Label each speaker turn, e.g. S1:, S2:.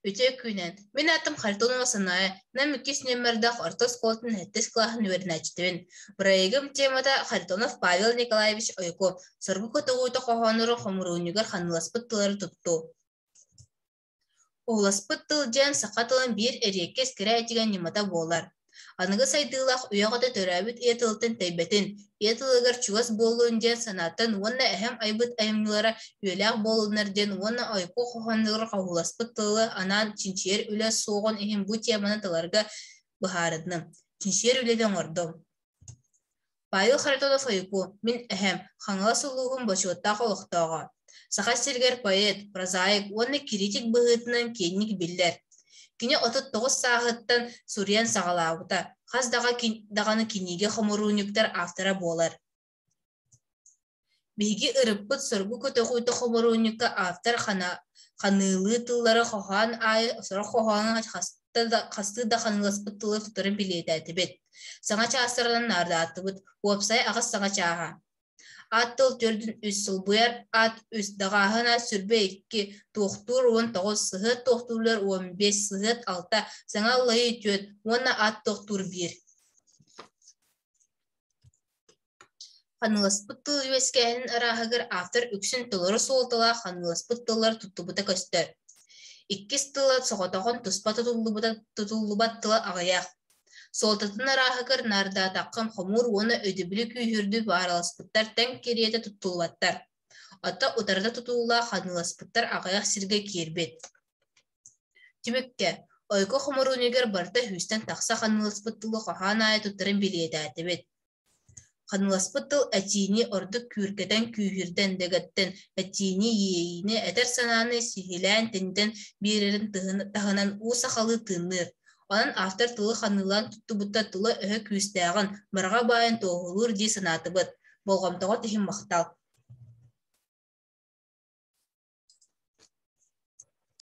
S1: Үтүө күнүнэн! Мин аатым Харитонова Санаайа, Нам иккис нүөмэрдээх орто оскуолатын сэттис кылааһын үөрэнээччитэбин. Бырайыагым темата Харитонов Павел Николаевич Ойуку, Соргу көтөҕүүтэ хоһооннорун хомуруунньугар ханыыласпыт тыллары туттуу. Уһуласпыт тыл диэн саха тылын биир эриэккэс кэрэ этигэн ньымата буолар. Аныгы сайдыылаах үйэ оҕото төрөөбүт ийэ тылыттан тэйбэтин, ийэ тылыгар чугас буоллун диэн санааттан уонна эһэм айбыт айымньылара үйэлээх буоллуннар диэн уонна ойуку хоһоонугар хоһуласпыт тылы анаан чинчийэр үлэ суоҕун иһин бу теманы таларга быһаарынным, чинчийэр үлэни оҥордум. Павел Харитонов-Ойуку, мин эһэм, Хаҥалас улууһун бочуоттаах олохтооҕо, Саха сиригэр поэт, прозаик уонна кириитик быһыытынан киэҥник биллэр. Кини 39 сааһыттан суруйан саҕалаабыта, хас даҕаны кинигэ хомуруунньуктар автора буолар. Биһиги ырыппыт соргу көтөҕүүтэ хомуруунньукка автор ханыылыы тыллары хоһоон аайы сорох хоһоону хастыы да ханыыласпыт тылы тутарын бэлиэтээтибит. Саҥа чаастарынан наардаатыбыт, уопсайа аҕыс саҥа чааһа. Аат тыл төрдүн үс, солбуйар аат үс, даҕааһын аат 22, туохтуур 19, сыһыат туохтууллар 15, сыһыат алта, саҥа аллайыы түөрт уонна аат туохтуур биир. Ханыыласпыт тыл үөскээһинин арааһыгар автор үксүн толору суолталаах ханыыласпыт тыллары туттубута көстөр. Иккис тыла соҕотоҕун туспа тутуллубат тыла аҕыйах. Суолтатын арааһыгар наардаатахха хомуур уонна өйдөбүлү күүһүрдүү баараласпыттар тэҥ кэриэтэ туттуллубаттар. Оттон утарыта тутуллаах ханыыласпыттар аҕыйах сиргэ киирбит. Түмүккэ, Ойго хомуруунугар барыта сүүстэн тахса ханыыласпыт тылы хоһоон аайы туттарын бэлиэтээтибит. Ханыыласпыт тыл этиини ордук күүркэтэн, күүһүрдэн, дэгэттэн, этиини, иэйиини, этэр санааны сиһилээн тэнитэн биэрэрин таһынан уу сахалыы тыынныыр. Онон автор тылы ханыылаан туттубута тыла-өһө күүстээҕин, барҕа баайын туоһулуур дии санаатыбыт. Болҕомтоҕут иһин махтал.